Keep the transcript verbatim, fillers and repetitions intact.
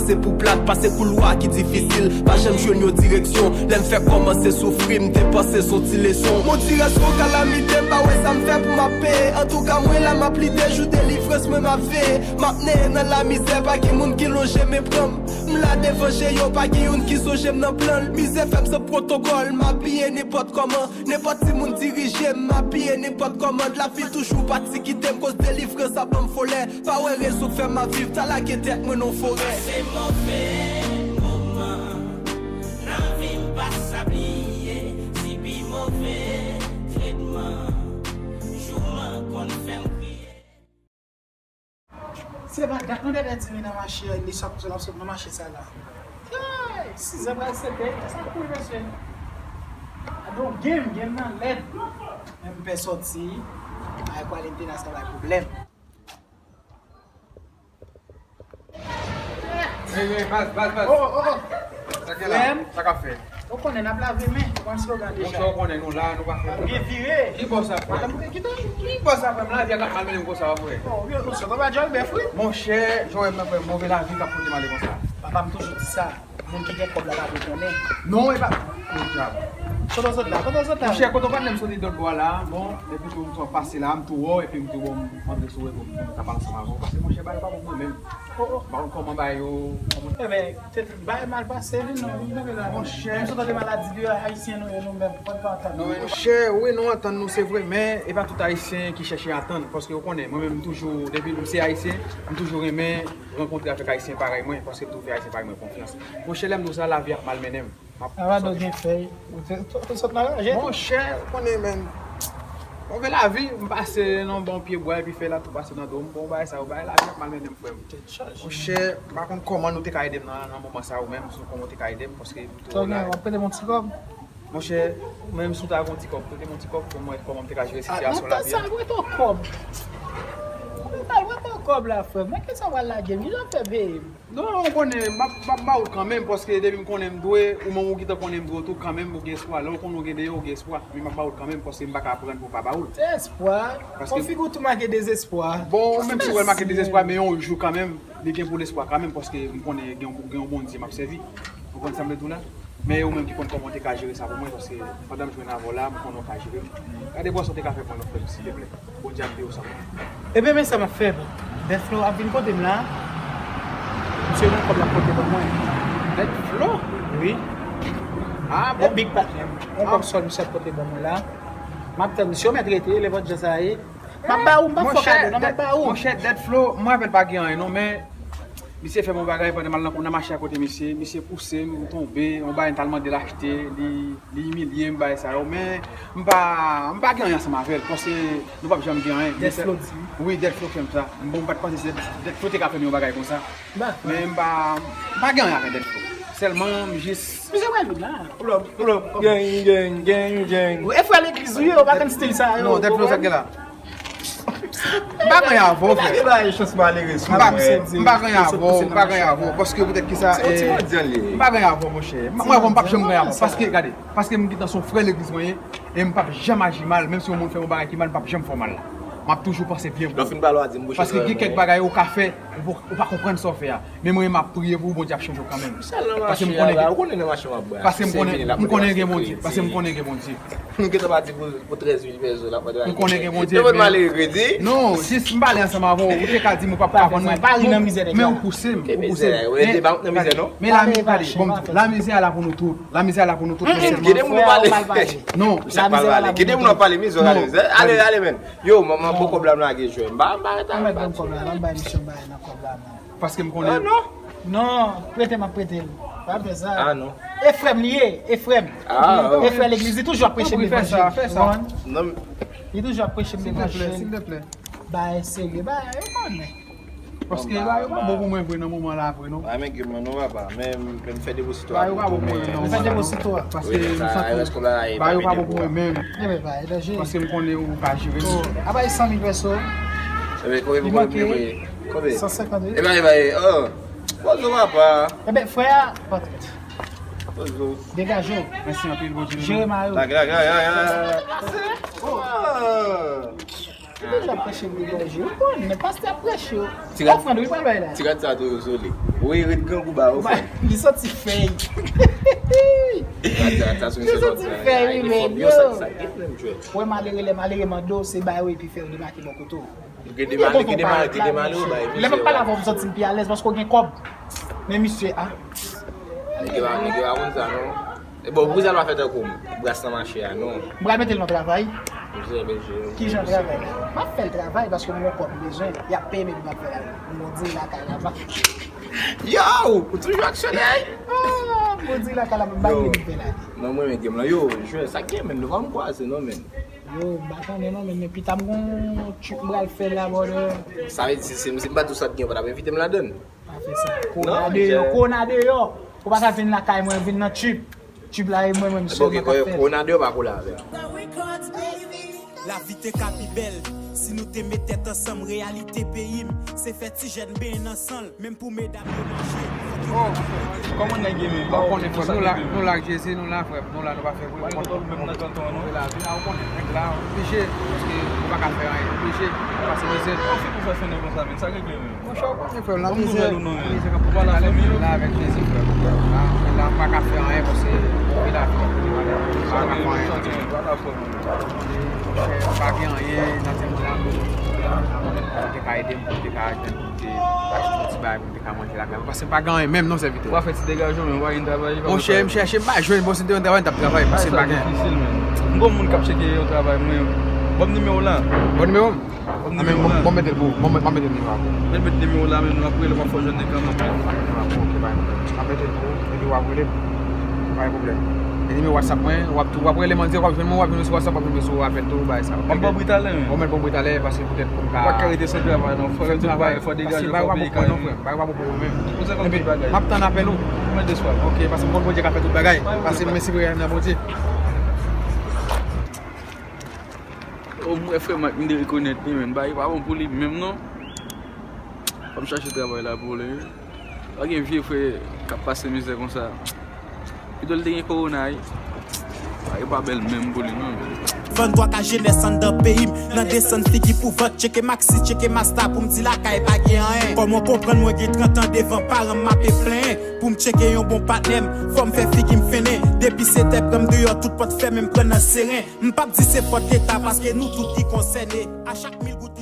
Se pou plat, pase koulwa ki difisil. Pa janm jwenn yon direksyon. Lè m fèk kòmanse soufri, m te panse s on ti leson. Mon ti rès yon kalamite, m pa wè sa m fè pou m ap peye. Antouka, mwen la, m ap lide, jou delivrans mwen m ap veye. M ap neye nan lamizè, pa gen moun ki lonje men pran m. M la devan je yo, pa gen youn ki sonje m nan plan l. Mizè fè m san pwotokòl, m abiye nenpòt kòman. Nenpòt timoun dirije m, m abiye nenpòt kòman. Lavi toujou pati kite m, koz delivrans ap ban m folè. Pa wè rezon k fè m ap viv, ta lage tèt mwen nan forè. Se move moman nan vi m, pa sa bliye, sibi move tretman, jouman konn fè m kriye. Se pa dat nou dèdè di li nan mache, li sòt, l ap sot nan mache sa la. Hey, sizè pral sete, sa kouri mesye. Adon game, game nan lèd. Men m pè sòti, ay kwalite la sa bay pwoblèm. Hey, hey, baz, baz, baz. Oh, oh, oh. Sa k la? Frè m. Sa k ap fè? Ou konnen n ap lave men, ou konn slogan deja. Monchè, ou konnen nou la, nou pa fè. Ou gen vire. Ki bò sa, frè? Ki bò sa, frè m? Lavi a k ap mal mennen m konsa, frè. Oh, yo, nou sot anba djòl bèf, wi. Monchè, jan w wè m nan, frè, move lavi k ap pote m ale konsa. Papa m toujou di sa. Moun ki gen kòb la pa vle konnen. Non, e pa. Podyab. Kote w sot la? Kote w sot la? Monchè, kote w patnè m soti dòt bò a la, bon, epi tou m sot pase la, m tou wè w, epi m tou wè w, m antre sou rezo pou m ka pale ansanm avè w. Paske, monchè, bagay pa bon pou mwen menm. Oh, oh. M pa konn kòman bagay yo, kòman. Ebyen, se tout bagay mal pase, vin non, vin kanpe la. Monchè. Menm si w tande maladi deyò, Ayisyen nou ye, nou menm, fò n pa antann nou. Monchè, wi, nou antann nou, se vre, men e pa tout Ayisyen ki chèche antann, paske w konnen, mwen menm, m toujou, depi m se Ayisyen, m toujou renmen rankontre avèk Ayisyen parèy mwen, paske m toujou fè Ayisyen parèy mwen konfyans. Monchè, lè m di w sa, lavi ap malmennen m. M ap Avado sòti. Gen fèy. Ou te, ou te sot nan raje tou? Monchè, ou konnen, men. Move lavi, m pase nan bon pye bwa, epi fèy la tou pase nan do m. Bon, bagay sa yo, bagay lavi ap malmennen m, frè m. Tèt chaje. Monchè, m pa konn kòman nou te ka ede m nan, nan moman sa yo menm, si w konnen w te ka ede m, paske m tou la. W ap prete m yon ti kòb? Monchè, menm si w ta gen yon ti kòb, prete m yon ti kòb pou m wè kòman m te ka jere sitiyasyon lavi a. Ah, nan tan sa, prete w kòb. Ou pa prete w kòb la, frè m. Nan kisa w pral lage m? Kijan w fè peye m? Non, ou konnen, m ap, m ap ba ou l kanmenm, paske depi m konnen m dwe, ou menm ou gentan konnen m dwe w tou, kanmenm ou gen espwa. Lè ou konnen ou gen deyò, ou gen espwa. Men m ap ba ou l kanmenm, paske m pa ka pran pou m pa ba ou l. Se espwa. Paske Yon figi w tou make dezespwa. Bon, ou menm si w wè l make dezespwa, men yon jou kanmenm, li gen pou l espwa kanmenm, paske m konnen gen yon, gen yon Bondye m ap sèvi. Ou konn sa m vle di w la? Men e ou menm ki konn kòman w te ka jere sa pou mwen, paske pandan m jwenn avè w la, m konnen w ka jere m. Gade bò sa w te ka fè pou mwen, frè m, silteplè. Bondye ap beni w sa pou mwen. Ebyen, men sa m ap fè. Dèt Flo ap vin kote m la. Misye gen kòb l ap pote ban mwen. Dèt Flo? Wi. Ah, bon. E big patnè m. Yon kòb sòl misye ap pote ban mwen la. M ap tann misye, ou mèt rete, lè vòt jan sa ye. M ap ba ou, m p ap fè w kado, non, m ap ba ou. Monchè, Dèt Flo, mwen avè l pa gen anyen, non, men Misye fè m yon bagay pandan m al nan, nan mache akote misye. Misye pouse m, m tonbe, yon bagay m t al mande l achte, li, li imilye m, bagay sa yo. Men, m pa, m pa gen anyen ansanm avè l, paske nou p ap janm gen anyen. Dèt Flo di. Wi, Dèt Flo fè m sa. Bon, m pa t panse se Dèt Flo te ka fè m yon bagay konsa. Men m pa, m pa gen anyen avè Dèt Flo. Sèlman, m jis Misye pral vin la. Pull up, pull up, gang, gang, gang, gang. E frè legliz ou ye, ou pa konn stil sa yo. Non, Dèt Flo sa k gen la. M pa gen anyen avè w, frè. M pa gen anyen avè w, m pa gen anyen avè w, paske poutèt kisa, m pa gen anyen avè w, monchè. Mwen avè w, m p ap janm gen anyen avè w, paske, gade, paske m gentan se yon frè legliz mwen ye, e m p ap janm aji mal, menm si yon moun fè yon bagay ki mal, m p ap janm fè w mal la. M ap toujou panse byen pou ou. Paske gen kèk bagay ou ka fè, ou pa, ou pa konprann sa w fè a. Men mwen, m ap priye pou ou, Bondye ap chanje w kanmenm. Paske m konnen gen, paske m konnen, m konnen gen Bondye, paske m konnen gen Bondye. Nou gentan pati pou, pou trèz mil pèso la, m konnen gen Bondye. Depi m ale kredi. Non, jis m pale ansanm avè w, ou te ka di m ou p ap ka vann mwen. Men ou pouse m, ou pouse m. Men, men la, gade, bon, lamizè a la pou nou tout. Lamizè a la pou nou tout, men sèlman. Kite moun pale. Non. Sa k pral pale. Kite moun pale, mizè, ale, ale, men. Yo, manman, poko blan lage jwe. M pa, m pa rete. Anmèt ban m kòb la, ban m bay misye yon bagay nan kòb la, non. Paske m konnen. Non, prete m ap prete l. Pa bezwen sa. Ah, non. E frè m li ye, e frè m. Ah, oh. E frè legliz, li toujou ap preche m levanjil. Fè sa, fè sa. Li toujou ap preche m levanjil. Silteplè, silteplè. Bagay serye, bagay, ou konnen. Paske bagay yo pa bon pou mwen vre nan moman la vre, non. Bagay men gen mwen non, papa. Men m fè depozito a pou ou tou, men. Fè depozito a. Paske m santi bagay yo pa bon pou mwen menm. Ebyen, bagay danje. Paske m konnen ou ka jere. Oh, apa e san mil pèso? Ebyen, konbyen pou konbyen? Konbyen? San senkant mil. Ebyen, ebyen, oh. Pozo, papa. Ebyen, frè a, patwèt. Pozo. Degaje w. Mèsi anpil, Bondye. Jere mari w. Lage, lage, lage, lage. Oh. Deja preche m deganje. Ou konn, men pastè ap preche. Ti rad, ofrann, wi, pral bay la. Ti rad sa tou yo sole. Wi, ret grangou ba ofrann. Li santi fèy. Ti rad sa, sa sou misye santi fèy, wi, men yo. Sa, sa gen menm jwèt. Wè malere, lè malere mande w, se bay wi, epi fè yo debake bò kote w. Gen de malere, gen de malere, gen de malere, ou bay. Lè m ap pale avè w, m santi m pi alèz paske w gen kòb. Men misye, a. Nèg yo pa, nèg yo pa konn sa, non. E bon, pou sa l pa fè tankou m, bras nan mache a, non. M pral mete l nan travay. Kijan travay la? M ap fè l travay paske m gen kòb m bezwen. Y ap peye m epi m ap fè l ale. M gon diri lakay la. Yo! Ou toujou aksyonè, wi? Ah, m gon diri lakay la, m bay li pou fè l ale. Non, mwen, men, game lan, yo, jwè, sa k gen, men, nou pa m kwaze, non, men. Yo, m pa konnen, non, men, men pita m gon tchip m pral fè la, brother. Sa vle di, si, si, si m pa di w sa k gen, w pa t ap envite m ladann? Pa fè sa. Kowona deyò, kowona deyò. Ou pa ka vin lakay mwen, vin nan tchip. Tchip la e mwen menm sèlman k ap fè l. Kowona deyò pa kole avè m. Lavi te ka pi bèl si nou te met tèt ansanm. Reyalite peyi m se fè ti jèn benyen nan san l. Menm pou medam yo manje. Oh, kòman nèg ye menm? Ou konnen, frè m, nou la, nou la ak Jezi, nou la, frè m, nou la, nou pa fè bri. Ou konnen, nou nan kanton an, non? Nou la, nou la, ou konnen, nèg la, oblije, paske ou pa ka fè anyen, oblije, pase mizè. Ou fè konsa fè nèg konsa, men, sa regle menm. Monchè, ou konnen, frè m, la mizè, la mizè k ap pale la avèk Jezi, frè m. La, la, m pa ka fè anyen, paske ou la, pa ka fè anyen. Monchè, pa gen anyen nan tèm la, men ou te ka ede m, ou te ka jwenn, ou te achte yon ti bagay. Ka manje lakay mwen, paske m pa gen anyen menm non, sèvitè. Ou pa fè ti degaje w menm, ou pa gen travay, ou pa fè travay. Monchè, m chèche, m pa jwenn, bon, si m te jwenn travay, m t ap travay, paske m pa gen. Sa difisil, men. M gon moun k ap tcheke yon travay, mwen. Ban m nimewo w la. Bon nimewo m? Ban m nimewo w la. Bon, mete l pou ou. Bon, m ap mete nimewo a pou ou. Mete, mete nimewo w la, men nou ap rele, w ap fè w jwenn nèg kanmenm. Nimewo a pou ou, ok, pa gen pwoblèm. M ap mete l pou ou, epi w ap rele m. Pa gen pwoblèm. E nimewo WhatsApp mwen, w ap tou, w ap rele m an dirèk, w ap jwenn mwen, w ap jwenn mwen sou WhatsApp, w ap jwenn mwen sou apèl tou, bagay sa. Ban m ban w bri talè, men. Bon, mèt ban w bri talè, paske poutèt pou m ka. Ou pa ka rete san travay, non. Fò travay, fò degaje, fò peyi ka. Bagay pa bon pou mwen non, frè m. Bagay pa bon pou mwen menm. Epi, m ap tann apèl ou. Mwen deswa. Ok, paske m konn Bondye ka fè tout bagay. Paske m mèsi pou nan Bondye. O mwen frè m ak m te rekonèt li, men bagay pa bon pou li menm, non. Fò m chache travay la pou li, wi. Pa gen vye frè k ap pase mizè konsa. Pito l te gen kowona, wi. Bagay pa bèl menm pou li, non, men. Venntwa ka jenès anndan peyi m, nan desann figi pou vant, tcheke Maxi, tcheke Masta pou m di lakay pa gen anyen. Kòman w konprann mwen gen trant an devan paran m, m ape plenyen. Pou m tcheke yon bon patnè m, fò m fè figi m fennen. Depi setè pran m deyò, tout pòt fèmen, m pran nan seren. M p ap di se fòt Leta, paske nou tout ki konsène. A chak mil goud